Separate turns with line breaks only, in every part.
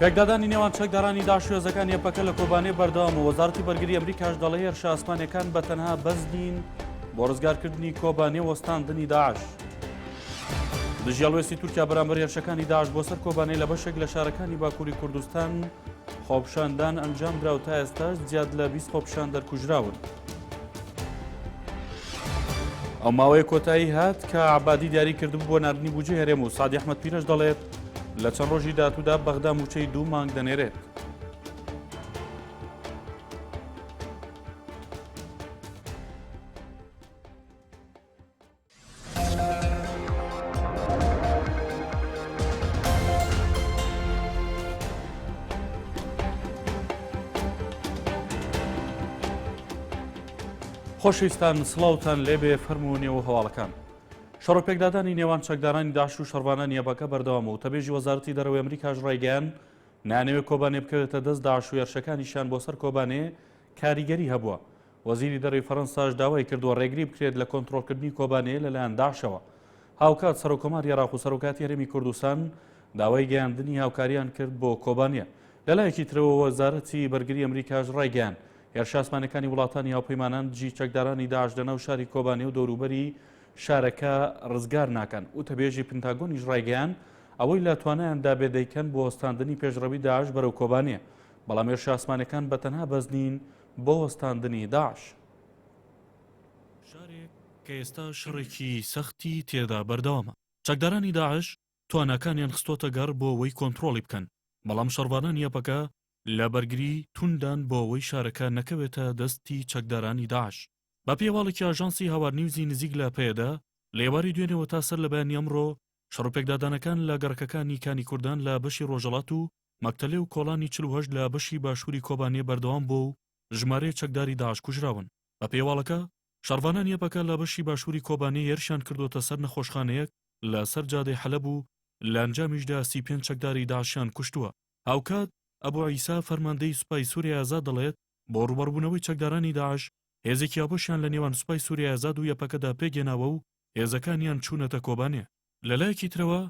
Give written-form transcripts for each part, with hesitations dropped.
پێکدادانی نێوان چەکدارانی داعش و هێزەکانی یەپەکە لە کۆبانێ بەردەوامە، وەزارەتی بەرگری ئەمریکاش دەڵێ هێرشە ئاسمانیەکان بە تەنها بەس نین بۆ ڕزگارکردنی کۆبانێ و وەستاندنی داعش. دژی هەڵوێستی تورکیا بەرامبەر هێرشەکانی داعش بۆ سەر کۆبانێ لە بەشێک لە شارەکانی باکووری کوردستان خۆپیشاندان ئەنجامدرا و تا ئێستاش زیاد لە 20 خۆپیشاندەر کوژراون. ئەو ماوەیە کۆتایی هات کە عەبادی دیاری کردبوو بۆ ناردنی بودجەی هەرێم و سادی ئەحمەد پیرەش دەڵێت لە چەند ڕۆژی داهاتوودا بەغدا مووچەی دوو مانگ دەنێرێت. خۆشەویستان سڵاوتان لێبێ فەرموو نێو هەواڵەکان. شەڕ و پێکدادانی نێوان چەکدارانی داعش و شەڕڤانانی یەپەکە بەردەوامە و وتەبێژی وەزارەتی دەرەوەی ئەمریکاش ڕایگەیاند نایانەوێ کۆبانێ بکەوێتە دەست داعش و هێرشەکانیشیان بۆ سەر کۆبانێ کاریگەری هەبووە. وەزیری دەرەوەی فەرەنساش داوای کردووە ڕێگری بکرێت لە کۆنترۆڵکردنی کۆبانێ لەلایەن داعشەوە. هاوکات سەرۆککۆماری عێراق و سەرۆکایەتی هەرێمی کوردستان داوای گەیاندنی هاوکارییان کرد بۆ کۆبانێ. لەلایەکی ترەوە وەزارەتی بەرگری ئەمریکاش ڕایگەیاند، هێرشە ئاسمانیەکانی وڵاتانی هاوپەیمانان دژی چەکدارانی داعش لەناو شاری کۆبانێ و دەوروبەری شارەکە ڕزگار ناکەن. وتەبێژی پنتاگۆنیش ڕایگەیاند، ئەوەی لە توانایاندا بێت دەیکەن بۆ وەستاندنی پێشڕەوی داعش بەرەو کۆبانێ، بەڵام هێرشە ئاسمانیەکان بە تەنها بەس نین بۆ وەستاندنی داعش. شارێک کە ئێستا شەڕێکی سەختی تێدا بەردەوامە. چەکدارانی داعش تواناکانیان خستۆتە گەڕ بۆ ئەوەی کۆنترۆڵی بکەن، بەڵام شەڕڤانانی یەپەگە لە بەرگری تونددان بۆ ئەوەی شارەکە نەکەوێتە دەستی چەکدارانی داعش. بەپێی هەواڵێکی ئاژانسی هاوار نیوزی نزیک لە پەیەدە، لە ئێوارەی دوێنێوە تا سەر لە بەیانی ئەمڕۆ شەڕوپێکدادانەکان لە گەڕەکەکانی کانی کوردان لە بەشی ڕۆژهەڵات و مەکتەلێ و کۆڵانی 48 لە بەشی باشووری کۆبانێ بەردەوام بووە و ژمارەیەک چەکداری داعش کوژراون. بەپێی هەواڵەکە، شەڕڤانانی یەپەکە لە بەشی باشووری کۆبانێ هێرشیان کردووەتە سەر نەخۆشخانەیەک لە سەر جادەی حەلەب و لە ئەنجامیشدا 35 چەکداری داعشیان کوشتووە. هاوکات، ئەبو عیسا فەرماندەی سوپای سوریای ئازاد دەڵێت، بۆ ڕووبەڕووبوونەوەی چەکدارانی داعش، هێزێکی هاوبەشیان لە نێوان سوپای سوریای ئازاد و یەپەکەدا پێکهێناوە و هێزەکانیان چوونەتە کۆبانێ. لەلایەکی ترەوە،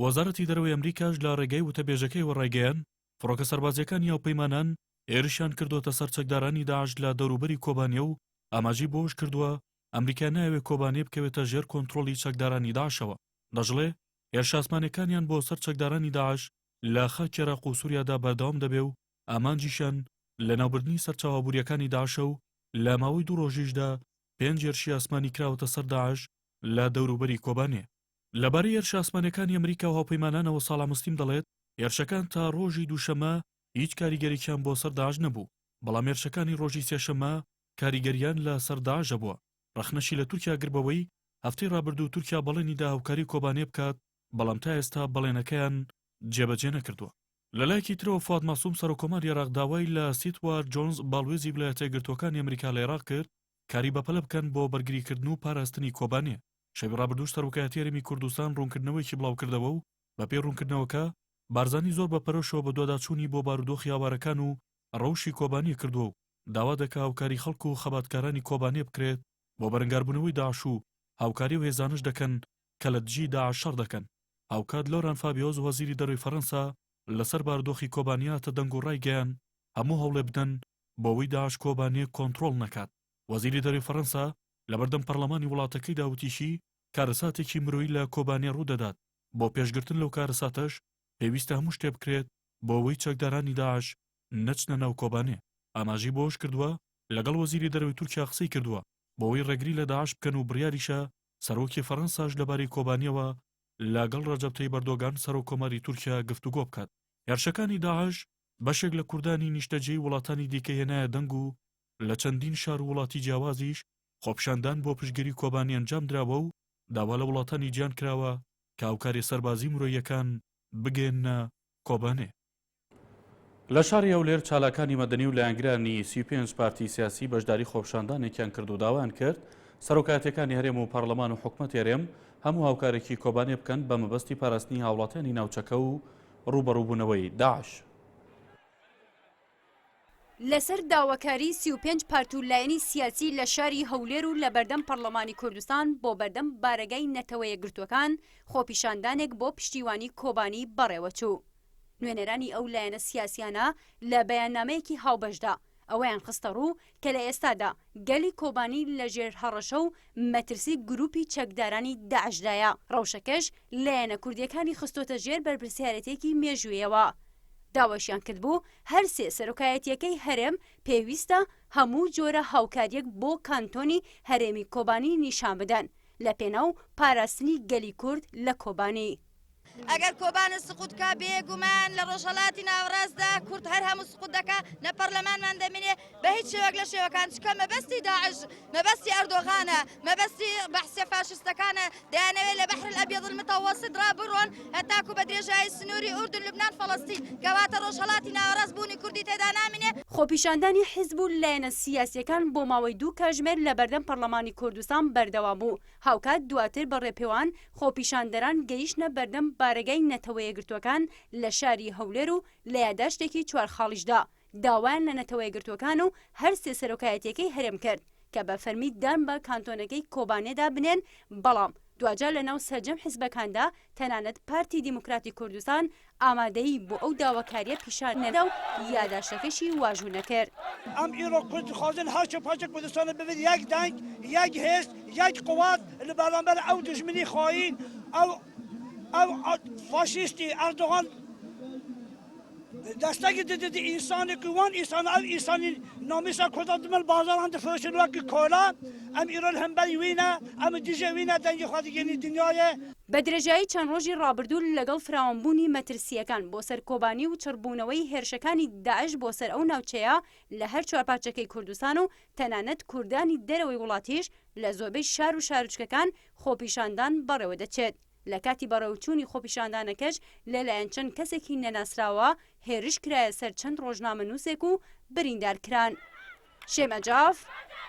وەزارەتی دەرەوەی ئەمریکاش لە ڕێگای وتەبێژەکەیەوە ڕایگەیاند، فڕۆکە سەربازییەکانی هاوپەیمانان هێرشیان کردووەتە سەر چەکدارانی داعش لە دەوروبەری کۆبانێ و ئاماژەی بەوەش کردووە، ئەمریکا نایەوێ کۆبانێ بکەوێتە ژێر کۆنترۆڵی چەکدارانی داعشەوە. دەشڵێ، هێرشە ئاسمانییەکانیان بۆ سەر چەکدارانی داعش لە خاکی عێراق و سوریادا بەردەوام دەبێ و ئامانجیشیان لەناوبردنی سەرچاوە ئابوورییەکانی داعشە و لە ماوەی دوو ڕۆژیشدا پێنج هێرشی ئاسمانی کراوەتە سەر داعش لە دەوروبەری کۆبانێ. لەبارەی هێرشە ئاسمانییەکانی ئەمریکا و هاوپەیمانانەوە ساڵح موسلیم دەڵێت، هێرشەکان تا ڕۆژی دووشەممە هیچ کاریگەرییان بۆ سەر داعش نەبوو، بەڵام هێرشەکانی ڕۆژی سێشەممە کاریگەرییان لە سەر داعش هەبووە. ڕەخنەشی لە تورکیا گرت بەوەی هەفتەی ڕابردوو تورکیا بەڵێنی دا هاوکاری کۆبانێ بکات، بەڵام تا ئێستا بەڵێنەکەیان جێبەجێ نەکردووە. لەلایەکی ترەوە فواد مەعسوم سەرۆککۆماری عێراق داوای لە ستوارت جۆنز باڵوێزی ویلایەتە یەکگرتووەکانی ئەمریکا لە عێراق کرد کاری بەپەلە بکەن بۆ بەرگریکردن و پاراستنی کۆبانێ. شەوی ڕابردووش سەرۆکایەتی هەرێمی کوردستان ڕوونکردنەوەیەکی بڵاوکردەوە و بەپێی ڕوونکردنەوەکە بارزانی زۆر بە پەرۆشەوە بەدواداچوونی بۆ بارودۆخی ئاوارەکان و ڕەوشی کۆبانێ کردووە و داوا دەکا هاوکاری خەڵک و خەباتکارانی کۆبانێ بکرێت بۆ بەرەنگاربوونەوەی داعش و هاوکاری ئەو هێزانەش دەکەن کە لە دژی داعش شەڕ دەکەن. هاوکات لۆران فابیۆس وەزیری دەرەوەی فەرەنسا لەسەر بارودۆخی کۆبانێ هاتە دەنگ و ڕایگەیاند هەموو هەوڵێ بدەن بۆ ئەوەی داعش کۆبانێ کۆنتڕۆڵ نەکات. وەزیری دەرەوەی فەرەنسا لەبەردەم پەرلەمانی وڵاتەکەیدا وتیشی کارەساتێکی مرۆیی لە کۆبانێ ڕوودەدات، بۆ پێشگرتن لەو کارەساتەش پێویستە هەموو شتێ بکرێت بۆ ئەوەی چەکدارانی داعش نەچنە ناو کۆبانێ. ئاماژەی بەوەشکردووە، لەگەڵ وەزیری دەرەوەی تورکیا قسەی کردووە بۆ ئەوەی ڕێگری لە داعش بکەن و بڕیاریشە سەرۆکی فەرەنساش لەبارەی کۆبانییەوە لەگەڵ ڕەجەب تەیب ئەردۆگان سەرۆک کۆماری تورکیا گفتوگۆ بکات. هێرشەکانی داعش بەشێک لە کوردانی نیشتەجێی وڵاتانی دیکەی هێنایە دەنگ و لە چەندین شار و وڵاتی جیاوازیش خۆپیشاندان بۆ پشتگیری کۆبانی ئەنجام دراوە و داوا لە وڵاتانی جیهان کراوە کە هاوکاریە سەربازی و مرۆییەکان بگەیەننە کۆبانێ. لە شاری هەولێر چالاکانی مەدەنی و لایەنگرانی 35 پارتی سیاسی بەشداری خۆپیشاندانێکیان کرد و داوایان کرد سەرۆکایەتیەکانی هەرێم و پەرلەمان و حکومەتی هەرێم هەموو هاوکارێکی کۆبانێ بکەن بە مەبەستی پاراستنی هاوڵاتیانی ناوچەکە و ڕووبەڕووبوونەوەی داعش.
لەسەر داواکاری 35 پارت و لایەنی سیاسی لە شاری هەولێر و لەبەردەم پەڕلەمانی کوردستان بۆ بەردەم بارەگای نەتەوەیەکگرتووەکان خۆپیشاندانێک بۆ پشتیوانی کۆبانی بەڕێوەچوو. نوێنەرانی ئەو لایەنە سیاسیانە لە بەیاننامەیەکی هاوبەشدا ئەوەیان خستەڕوو کە لە ئێستادا گەلی کۆبانی لە ژێر هەڕەشە و مەترسی گروپی چەکدارانی داعشدایە، ڕەوشەکەش لایەنە کوردیەکانی خستۆتە ژێر بەرپرسیارێتیەکی مێژوویەوە. داواشیان کردبوو هەرسێ سەرۆکایەتیەکەی هەرێم پێویستە هەموو جۆرە هاوکاریەک بۆ کانتۆنی هەرێمی کۆبانی نیشان بدەن لە پێناو پاراستنی گەلی کورد لە کۆبانی.
ئەگەر کۆبانێ سقوت کا بێ گومان لە ڕۆژهەڵاتی ناوەڕاستدا کورد هەر هەموو سقوت دەکا نە پەڕلەمانمان دەمینێ بە هیچ شێوەک لە شێوەکان چکە مەبەستی داعش مەبەستی ئەردۆغانە مەبەستی بەعسیە فاشستەکانە دەیانەوێت لە بەحر الابیض المتوسط ڕا بڕۆن هەتاکو بە درێژایی سنووری ئوردن لوبنان فەڵەستین کەواتە ڕۆژهەڵاتی ناوەڕاست بوونی کوردی تێدا نامینێ.
خۆپیشاندانی حیزب و لایەنە سیاسیەکان بۆ ماوەی دوو کاژمێر لە بەردەم پەڕلەمانی کوردستان بەردەوام بوو، هاوکات دواتر بە ڕێپێوان خۆپیشاندەران گەیشتنە بەردەم بارەگای نەتەوەیەکگرتووەکان لە شاری هەولێر و لە یاداشتێکی چوار خاڵیشدا داوایان لە نەتەوەیەکگرتووەکان و هەرسێ سەرۆکایەتیەکەی هەرێم کرد کە بە فەرمی دان بە کانتۆنەکەی کۆبانێدا بنێن بەڵام دواجار لەناو سەرجەم حزبەکاندا تەنانەت پارتی دیموکراتی کوردستان ئامادەیی بۆ ئەو داواکارییە پیشان نەدا و یاداشتەکەشی واژوو نەکرد.
ئەم ئیرۆ کورد دخوازن هەر چ پارچە کوردستانە ببن یەک دەنگ، یەک هێز، یەک قوات لە بەرامبەر ئەو دوژمنی خاین، ئەو ئەو فاشیستی ئەردۆغان دەستەکی دددی ئینسانی کو وان ئینسان ئەو ئینسانی نامیسا کوردا دمل بازاران دفرۆشن وەکی کۆلا ئەم ئیرۆ لە هەمبەری وینە ئەم دژێ وینە دەنگی خوا دگێنی دنیایێ.
بە درێژایی چەند ڕۆژی ڕابردوو لەگەڵ فراوانبوونی مەترسییەکان بۆ سەر کۆبانی و چڕبوونەوەی هێرشەکانی داعش بۆ سەر ئەو ناوچەیە لە هەر چوارپارچەکەی کوردستان و تەنانەت کوردانی دەرەوەی وڵاتیش لە زۆربەی شار و شارۆچکەکان خۆپیشاندان بەڕێوەدەچێت. لە کاتی بەڕێوەچوونی خۆپیشاندانەکەش لەلایەن چەند کەسێکی نەناسراوە هێرش کرایە سەر چەند ڕۆژنامەنووسێک و بریندار کران. شێمە جاف،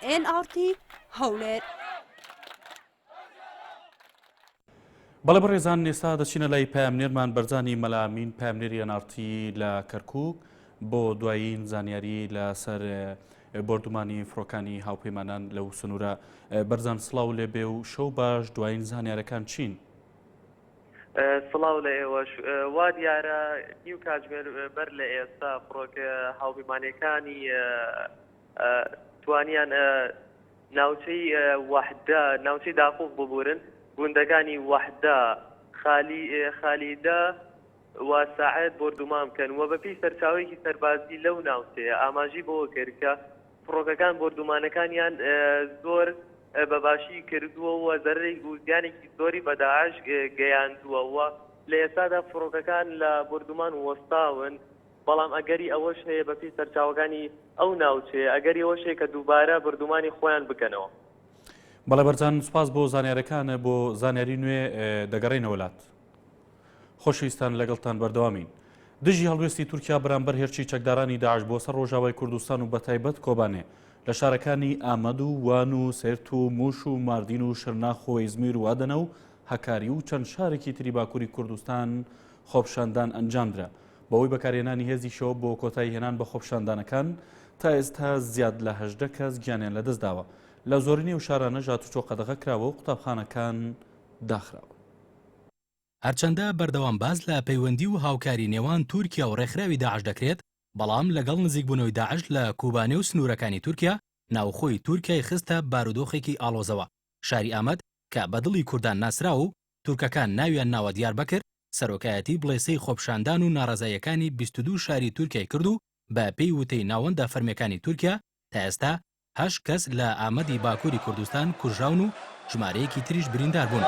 ئێن ئاڕ تی، هەولێر.
بەڵێ بەڕێزان ئێستا دەچینە لای پەیامنێرمان بەرزانی مەلا ئەمین پەیامنێری ئێن ئاڕ تی لە کەرکووک بۆ دوایین زانیاری لەسەر بۆردومانی فڕۆکانی هاوپەیمانان لەو سنوورە. بەرزان سڵاو لێبێ و شەو باش دوایین زانیارەکان چین؟
سڵاو لە ئێوەش. وا دیارە نیو کاتژمێر بەر لە ئێستا فڕۆکە هاوپەیمانەکانی توانیان ناوچەی وەحدە ناوچەی داقوق ببورن گوندەکانی وەحدە خالی خالیدە و سەعد بۆردومان بکەن و بەپێی سەرچاوەیەکی سەربازی لەو ناوچەیە ئاماژەی بەوە کرد کە فڕۆکەکان بۆردومانەکانیان زۆر بە باشی کردووە و زەرەرێک و زیانێکی زۆری بە داعش گەیاندووە و لە ئێستادا فڕۆکەکان لە بۆردومان وەستاون بەڵام ئەگەری ئەوەش هەیە بەپێی سەرچاوەکانی ئەو ناوچەیە ئەگەری ئەوەش هەیە کە دووبارە بۆردومانی خۆیان بکەنەوە.
بەڵێ بەرزان سوپاس بۆ زانیارەکان بۆ زانیاری نوێ دەگەڕێینەوە لات. خۆشەویستان لەگەڵتان بەردەوامین. دژی هەڵوێستی تورکیا بەرامبەر هێرشی چەکدارانی داعش بۆ سەر ڕۆژاوای کوردستان و بەتایبەت کۆبانێ لە شارەکانی ئامەد و وان و سێرت و موش و ماردین و شرناخ و ئیزمیر و ئەدەنە و هەکاری و چەند شارێکی تری باکووری کوردستان خۆپیشاندان ئەنجامدرا بەهۆی بەکارهێنانی هێزیشەوە بۆ کۆتایی هێنان بە خۆپیشاندانەکان تا ئێستا زیاد لە 18 کەس گیانیان لەدەستداوە لە زۆرینەی ئەو شارانەش هاتوچۆ قەدەغە کراوە و قوتابخانەکان داخراون.
هەرچەندە بەردەوام باس لە پەیوەندی و هاوکاری نێوان تورکیا و ڕێکخراوی داعش دەکرێت، بەڵام لەگەڵ نزیکبوونەوەی داعش لە کوبانێ و سنوورەکانی تورکیا، ناوخۆی تورکیای خستە بارودۆخێکی ئاڵۆزەوە. شاری ئامەد کە بە دڵی کوردان ناسراوە و تورکەکان ناویان ناوە دیاربەکر، سەرۆکایەتی بڵێسەی خۆپیشاندان و ناڕەزاییەکانی 22 شاری تورکیای کرد و بە پێی وتەی ناوەندە فەرمیەکانی تورکیا تا ئێستا هەشت کەس لە ئامەدی باکووری کوردستان کوژراون و ژمارەیەکی تریش بریندار بوون.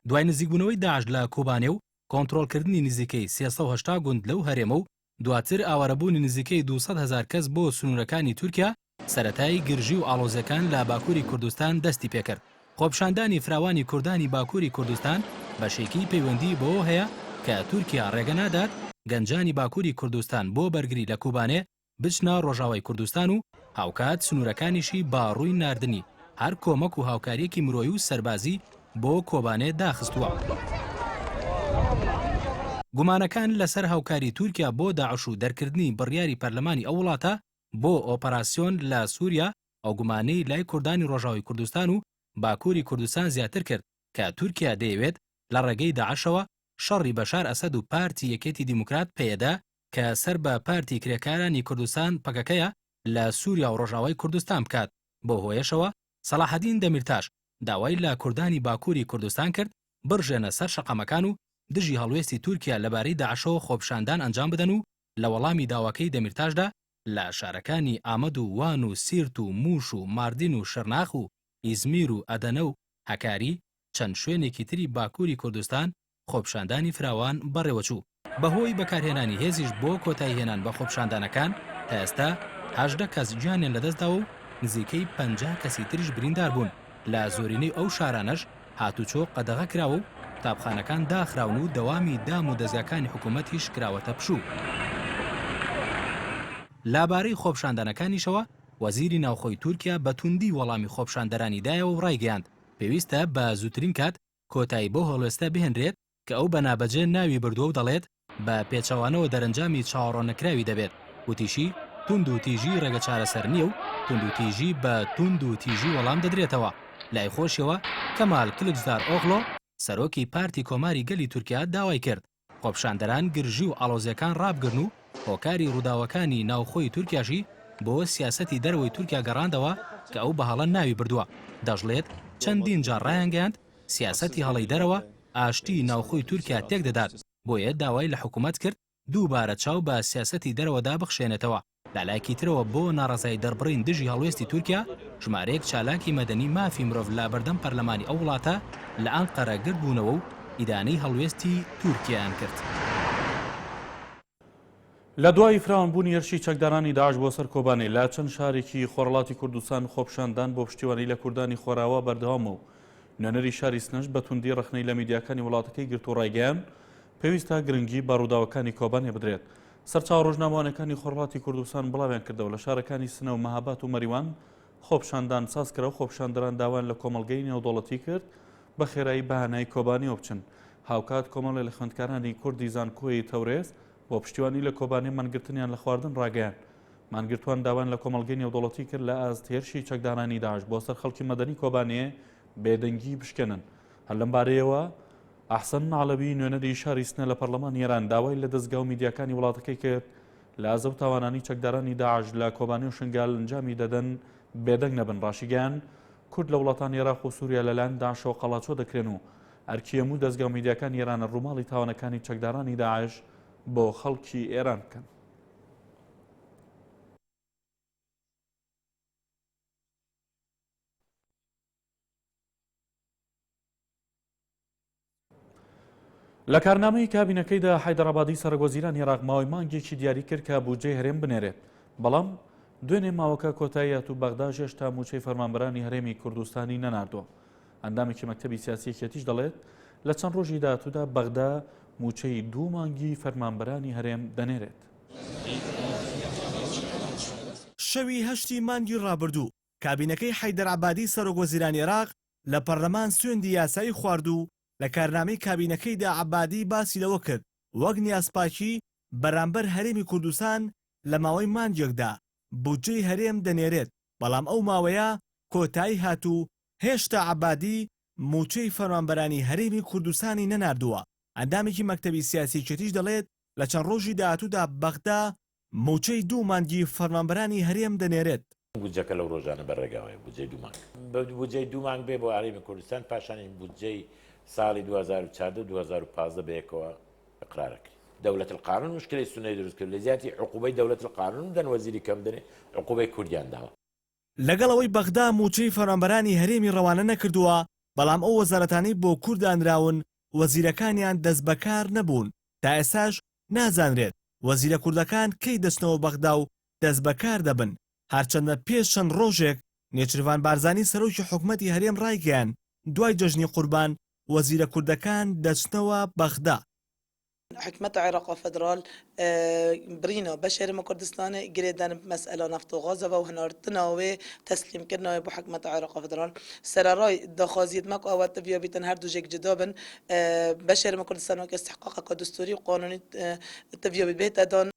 دوای نزیکبوونەوەی داعش لە کوبانێ و کۆنترۆڵکردنی نزیکەی 380 گوند لەو هەرێمە و دواتر ئاوارەبوونی نزیکەی 200 هەزار کەس بۆ سنوورەکانی تورکیا، سەرەتای گرژی و ئاڵۆزیەکان لە باکووری کوردستان دەستی پێکرد. خۆپیشاندانی فراوانی کوردانی باکووری کوردستان بەشێکی پەیوەندی بەوەوە هەیە کە تورکیا ڕێگە نادات گەنجانی باکووری کوردستان بۆ بەرگری لە کوبانێ بچنە ڕۆژاوای کوردستان و هاوکات سنوورەکانیشی بە ڕووی ناردنی هەر کۆمەک و هاوکارییەکی مرۆیی و سەربازی بۆ کۆبانێ داخستووە. گومانەکان لەسەر هاوکاری تورکیا بۆ داعش و دەرکردنی بڕیاری پەرلەمانی ئەو وڵاتە بۆ ئۆپەراسیۆن لە سووریا ئەو گومانەی لای کوردانی ڕۆژاوای کوردستان و باکووری کوردستان زیاتر کرد کە تورکیا دەیەوێت لە ڕێگەی داعشەوە. شەڕی بەشار ئەسەد و پارتی یەکێتی دیموکرات پەیەدە کە سەر بە پارتی کرێکارانی کوردستان پەکەکەیە لە سووریا و ڕۆژئاوای کوردستان بکات، بەو هۆیەشەوە سەڵاحەدین دەمیرتاش داوای لە کوردانی باکووری کوردستان کرد بڕژێنە سەر شەقامەکان و دژی هەڵوێستی تورکیا لەبارەی داعشەوە خۆپیشاندان ئەنجام بدەن و لە وەڵامی داواکەی دەمیرتاشدا لە شارەکانی ئامەد و وان و سیرت و موش و ماردین و شرناخ و ئیزمیر و ئەدەنە و هەکاری چەند شوێنێکی تری باکووری کوردستان خۆپیشاندانی فراوان بەڕێوەچوو. بەهۆی بەکارهێنانی هێزیش بۆ کۆتاییهێنان بە خۆپیشاندانەکان تا ئێستا 18 کەس گیانیان لەدەستداوە و نزیکەی 50 کەسی تریش بریندار بوون، لە زۆرینەی ئەو شارانەش هاتوچۆ قەدەغە کراوە و قوتابخانەکان داخراون و دەوامی دام و دەزگاکانی حکوومەتیش کراوەتە پشوو. لەبارەی خۆپیشاندانەکانیشەوە، وەزیری ناوخۆی تورکیا بە توندی وەڵامی خۆپیشاندەرانی دایەوە و ڕایگەیاند، پێویستە بە زووترین کات کۆتایی بەو هەڵوێستە بهێنرێت کە ئەو بە نابەجێ ناوی بردووە و دەڵێت بە پێچەوانەوە دەرەنجامی چاوەڕواننەکراوی دەبێت، وتیشی، توندوتیژی ڕێگەچارەسەر نییە و توندوتیژی بە توندوتیژی وەڵام دەدرێتەوە. لای خۆشیەوە کەمال کلچدارئۆغلۆ، سەرۆکی پارتی کۆماری گەلی تورکیا داوای کرد، خۆپیشاندەران گرژی و ئاڵۆزییەکان ڕابگرن و هۆکاری ڕووداوەکانی ناوخۆی تورکیاشی بۆ سیاسەتی دەرەوەی تورکیا گەڕاندەوە کە ئەو بە هەڵە ناوی بردووە، دەشڵێت، چەندین جار ڕایانگەیاند سیاسەتی هەڵەی دەرەوە ئاشتیی ناوخۆی تورکیا تێکدەدات، بۆیە داوای لە حکومەت کرد دووبارە چاو بە سیاسەتی دەرەوەدا بخشێنێتەوە. لە لایەکی ترەوە بۆ ناڕەزایی دەربڕین دژی هەڵوێستی تورکیا، ژمارەیەک چالاکی مەدەنی مافی مرۆڤ لە بەردەم پەرلەمانی ئەو وڵاتە لە ئەنقەرە گردبوونەوە و ئیدانەی هەڵوێستی تورکیایان کرد.
لە دوای فراوانبوونی هێرشی چەکدارانی داعش بۆ سەر کۆبانێ، لە چەند شارێکی خۆرهەڵاتی کوردستان خۆپیشاندان بۆ پشتیوانی لە کوردانی خۆراوا بەردەوامە و نوێنەری شاری سنەش بە توندی ڕەخنەی لە میدیاکانی وڵاتەکەی گرت و ڕایگەیاند پێویستە گرنگی بە ڕووداوەکانی کۆبانێ بدرێت. سەرچاوە ڕۆژنامەوانەکانی خۆرهەڵاتی کوردستان بڵاویان کردەوە لە شارەکانی سنە و مەهابات و مەریوان خۆپیشاندان سازکرا و خۆپیشاندەران داوایان لە کۆمەڵگەی نێودەوڵەتی کرد بە خێرایی بە هانای کۆبانیەوە بچن. هاوکات کۆمەڵێ لە خوێندکارانی کوردی زانکۆی تەورێز بۆ پشتیوانی لە کۆبانێ مانگرتنیان لە خواردن ڕاگەیاند. مانگرتووان داوایان لە کۆمەڵگەی نێودەوڵەتی کرد لە ئاست هێرشی چەکدارانی داعش بۆ سەر خەڵکی مەدەنی کۆبانێ بێدەنگی بشکێنن. هەر لەم بارەیەوە ئەحسەن عەلەوی نوێنەری شاری سنە لە پەرلەمانی ئێران داوای لە دەزگا و میدیاکانی وڵاتەکەی کرد لە ئاست ئەو تاوانانەی چەکدارانی داعش لە کۆبانێ و شنگال ئەنجامی دەدەن بێدەنگ نەبن. ڕاشیگەیاند کورد لە وڵاتانی عێراق و سووریا لەلایەن داعشەوە قەڵاچۆ دەکرێن و ئەرکی هەموو دەزگا و میدیاکانی ئێرانە ڕووماڵی تاوانەکانی چەکدارانی داعش بۆ خەڵکی ئێران بکەن. لە کارنامەی کابینەکەیدا حەیدەر عەبادی سەرۆکوەزیرانی عێراق ماوەی مانگێکی دیاری کرد کە بودجەی هەرێم بنێرێت، بەڵام دوێنێ ماوەکە کۆتایی هات و بەغداش هێشتا مووچەی فەرمانبەرانی هەرێمی کوردستانی نەناردووە. ئەندامێکی مەکتەبی سیاسی یەکێتیش دەڵێت، لە چەند ڕۆژی داهاتوودا بەغدا مووچەی دوو مانگی فەرمانبەرانی هەرێم دەنێرێت.
شەوی هەشتی مانگی ڕابردوو، کابینەکەی حەیدەر عەبادی سەرۆکوەزیرانی عێراق لە پەرلەمان سوێندی یاسایی خوارد و لە کارنامەی کابینەکەیدا عەبادی باسی لەوە کرد، وەک نیازپاکی بەرامبەر هەرێمی کوردستان لە ماوەی مانگێکدا بودجەی هەرێم دەنێرێت، بەڵام ئەو ماوەیە کۆتایی هات و هێشتا عەبادی مووچەی فەرمانبەرانی هەرێمی کوردستانی نەناردووە، ئەندامێکی مەکتەبی سیاسی یەکێتیش دەڵێت، لە چەند ڕۆژی داهاتوودا بەغدا مووچەی دوو مانگی فەرمانبەرانی هەرێم دەنێرێت.
بودجەکە لەو ڕۆژانە بە ڕێگاوەیە، بودجەی دوو مانگ. بودجەی دوو مانگ بێ بۆ هەرێمی کوردستان، پاشانیش بودجەی ساڵی 2014 و 2015 بەیەکەوە ئیقرار ئەکرێ. دەولەت القانون مشکلەی سوننەی دروست کرد، لە جیاتی عقوبەی دەولەت القانون بدەن وەزیری کەم بدەنێ، عقوبەی کوردیان داوە.
لەگەڵ ئەوەی بەغدا مووچەی فەرمانبەرانی هەرێمی ڕەوانە نەکردووە، بەڵام ئەو وەزارەتانەی بۆ کورد دانراون وەزیرەکانیان دەستبەکار نەبوون، تا ئێستاش نازانرێت وەزیرە کوردەکان کەی دەچنەوە بەغدا و دەستبەکار دەبن، هەرچەندە پێش چەند ڕۆژێک نێچیرڤان بارزانی سەرۆکی حکومەتی هەرێم ڕایگەیاند، دوای جەژنی قوربان وەزیرە کوردەکان دەچنەوە بەغدا.
حکومەتە عێراقا فدرال بڕینا بەش هەرێمە کوردستانێ گرێدان مەسئەلە نەفت و غازەوە و هەناردنا وێ تەسلیم کردنا وێ بۆ حکومەتە عێراقا فدرال سەرەڕای داخوازیت مەک ئەوە تڤیا بیتن هەردوو ژێک جدا بن بەش هەرێمە کوردستان وەک ئیستحقاقەکە دستوری و قانونی تڤیا بیت بێتە دان.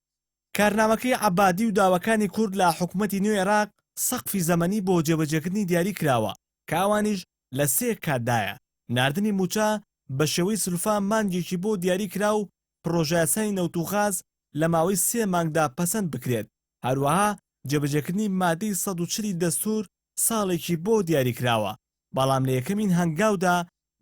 کارنامەکەی عەبادی و داواکانی کورد لە حکومەتی نوێی عێراق سەقفی زەمەنی بۆ جێبەجێکردنی دیاری کراوە کە ئەوانیش لە سێ کاتدایە، ناردنی مووچە. بە شێوەی سلفا مانگێکی بۆ دیاری کرا و پڕۆژەیاسای نەوت و غاز لە ماوەی سێ مانگدا پەسەند بکرێت، هەروەها جێبەجێکردنی مادەی 140 ی دەستوور ساڵێکی بۆ دیاری کراوە، بەڵام لە یەکەمین هەنگاودا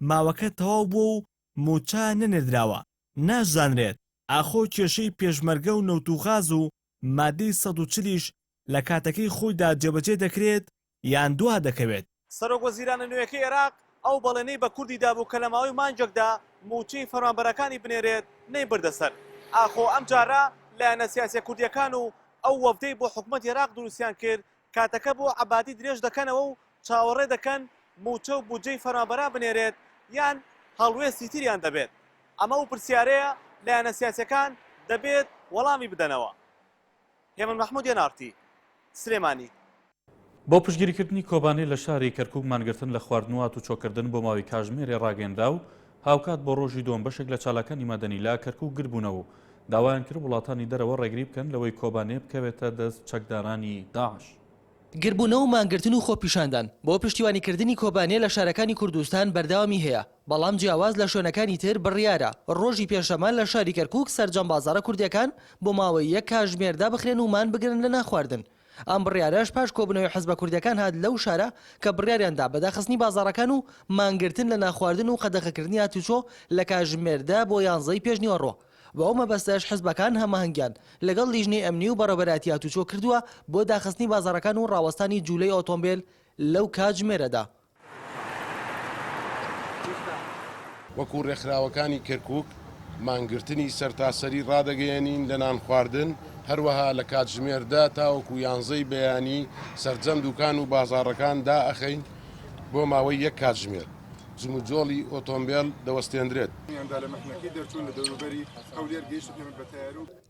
ماوەکە تەواو بووە و مووچە نەنێردراوە، ناشزانرێت ئاخۆ کێشەی پێشمەرگە و نەوت و غاز و مادەی 140 یش لە کاتەکەی خۆیدا جێبەجێ دەکرێت یان دوا دەکەوێت.
سەرۆک وەزیرانە نوێیەکەی عێراق ئەو بەڵێنەی بە کوردی دابوو کە لە ماوەی مانگێکدا مووچەی فەرمانبەرەکانی بنێرێت نەیبردە سەر. ئاخۆ ئەمجارە لایەنە سیاسیە کوردییەکان و ئەو وەفدەی بۆ حکومەتی عێراق دروستیان کرد کاتەکە بۆ عەبادی درێژ دەکەنەوە و چاوەڕێ دەکەن مووچە و بودجەی فەرمانبەران بنێرێت یان هەڵوێستی تریان دەبێت؟ ئەمە ئەو پرسیارەیە لایەنە سیاسیەکان دەبێت وەڵامی بدەنەوە. هێمن مەحمود ئێن ئاڕ تی، سلێمانی.
بۆ پشتگیریکردنی کۆبانێ لە شاری کەرکوک مانگرتن لە خواردن و هاتوچۆکردن بۆ ماوەی کاژمێرێ ڕاگەیەنرا و هاوکات بۆ ڕۆژی دووەم بەشێک لە چالاکانی مەدەنی لە کەرکوک گربوونەوە و داوایان کرد وڵاتانی دەرەوە ڕێگری بکەن لەوەی کۆبانێ بکەوێتە دەست چەکدارانی داعش.
گربوونەوە و مانگرتن و خۆپیشاندان بۆ پشتیوانیکردنی کۆبانێ لە شارەکانی کوردستان بەردەوامی هەیە، بەڵام جیاواز لە شوێنەکانی تر بڕیارە ڕۆژی پێنجشەممە لە شاری کەرکوک سەرجەم بازاڕە کوردییەکان بۆ ماوەی یەک کاژمێر دابخرێن و مانبگرن لە نانخواردن. ئەم بڕیارەش پاش کۆبوونەوەی حزبە کوردییەکان هات لەو شارە کە بڕیاریان دا بە داخستنی بازاڕەکان و مانگرتن لە نانخواردن و قەدەغەکردنی هاتوچۆ لە کاژمێر دە بۆ یانزەی پێشنیوەڕۆ. بۆ ئەو مەبەستەش حزبەکان هەماهەنگیان لەگەڵ لیژنەی ئەمنی و بەڕێوەبەرایەتی هاتوچۆ کردووە بۆ داخستنی بازاڕەکان و ڕاوەستانی جولەی ئۆتۆمبێل لەو کاتژمێرەدا.
وەکو رێکخراوەکانی کەرکوک مانگرتنی سەرتاسەری رادەگەیەنین لە نانخواردن، هەروەها لە کاتژمێر دە تاوەکو یانزەی بەیانی سەرجەم دوکان و بازاڕەکان دائەخەین بۆ ماوەی یەک کاتژمێر جموجۆڵی ئۆتۆمبێل دەوەستێندرێت.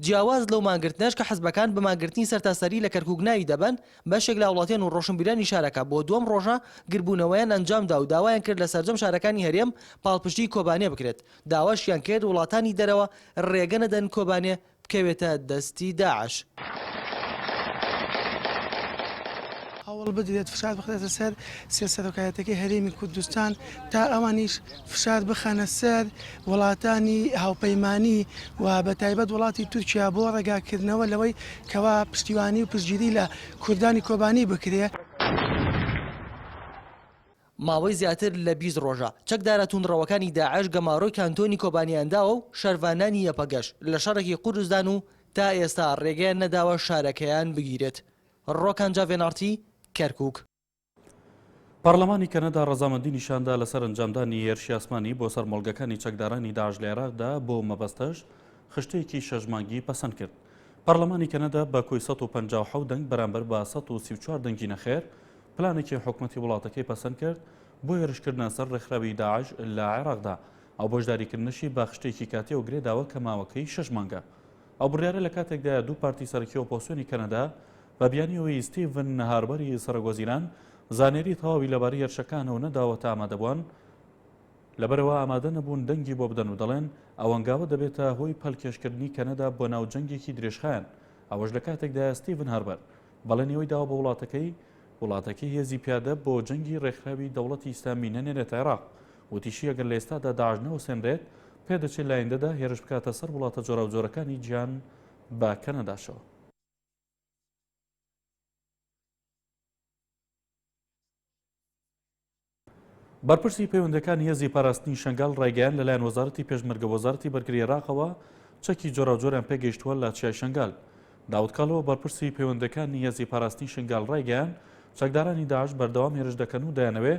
جیاواز لەو مانگرتنەش کە حزبەکان بە مانگرتنی سەرتاسەری لە کەرکوک ناوی دەبەن، بەشێک لە هاوڵاتیان و ڕۆشنبیرانی شارەکە بۆ دووەم ڕۆژە گربوونەوەیان ئەنجامدا و داوایان کرد لە سەرجەم شارەکانی هەرێم پاڵپشتیی کۆبانێ بکرێت، داواشیان کرد وڵاتانی دەرەوە ڕێگە نەدەن کۆبانێ بکەوێتە دەستی داعش.
هەوڵ بدرێت فشار بخرێتە سەر سێ سەرۆکایەتەکەی هەرێمی کوردستان تا ئەوانیش فشار بخەنە سەر وڵاتانی هاوپەیمانی و بە تایبەت وڵاتی تورکیا بۆ ڕێگاکردنەوە لەوەی کەوا پشتیوانی و پشتگیری لە کوردانی کۆبانی بکرێ.
ماوەی زیاتر لە 20 ڕۆژە چەکدارە توندڕەوەکانی داعش گەمارۆی کانتۆنی کۆبانیان داوە و شەرڤانانی یەپەگەش لە شەڕێکی قورسدان و تا ئێستا ڕێگەیان نەداوە شارەکەیان بگیرێت. ڕۆکان جاف ئێن ئاڕ تی، کەرکوک.
پەڕلەمانی کەنەدا ڕەزامەندی نیشاندا لەسەر ئەنجامدانی هێرشی ئاسمانی بۆ سەر مۆڵگەکانی چەکدارانی داعش لە عێراقدا بۆ مەبەستەش خشتەیەکی شەش مانگی پەسەند کرد. پەڕلەمانی کەنەدا بە کۆی 157 دەنگ بەرامبەر بە 134 دەنگی نەخێر پلانێکی حکومەتی وڵاتەکەی پەسەند کرد بۆ هێرشکردنە سەر ڕێکخراوی داعش لە عێراقدا. ئەو بەشداریکردنەشی بە خشتەیەکی کاتیەوە گرێداوە کە ماوەکەی شەش مانگە. ئەو بڕیارە لە کاتێکدایە دوو پارتی سەرەکی ئۆپۆسیۆنی کەنەدا بە بیانووی ئەوەی ستیڤن هاربەری سەرۆکوەزیران زانیاری تەواوی لەبارەی هێرشەکانەوە نەداوەتە ئامادەبووان، لەبەرئەوە ئامادە نەبوون دەنگی بۆ بدەن و دەڵێن ئەو هەنگاوە دەبێتە هۆی پەلکێشکردنی کەنەدا بۆ ناو جەنگێکی درێژخایەن. ئەوەش لە کاتێکدایە ستیڤن هاربەر بەڵێنی ئەوەی داوە بە وڵاتەکەی وڵاتەکەی هێزی پیادە بۆ جەنگی ڕێکخراوی دەوڵەتی ئیسلامی نەنێرێتە عێراق. وتیشی ئەگەر لە ئێستادا داعش نەوەستێنرێت، پێدەچێت لە ئایندەدا هێرش بکاتە سەر وڵاتە جۆراوجۆرەکانی جیهان بە کەنەداشەوە. بەرپرسی پەیوەندەکانی هێزی پاراستنی شنگال ڕایگەیاند لەلایەن وەزارەتی پێشمەرگە وەزارەتی بەرگری عێراقەوە چەکی جۆراوجۆریان پێگەیشتووە لە چیای شنگال. داود کاڵۆ بەرپرسی پەیوەندەکانی هێزی پاراستنی شنگال ڕایگەیاند چەکدارانی داعش بەردەوام هێرش دەکەن و دەیانەوێ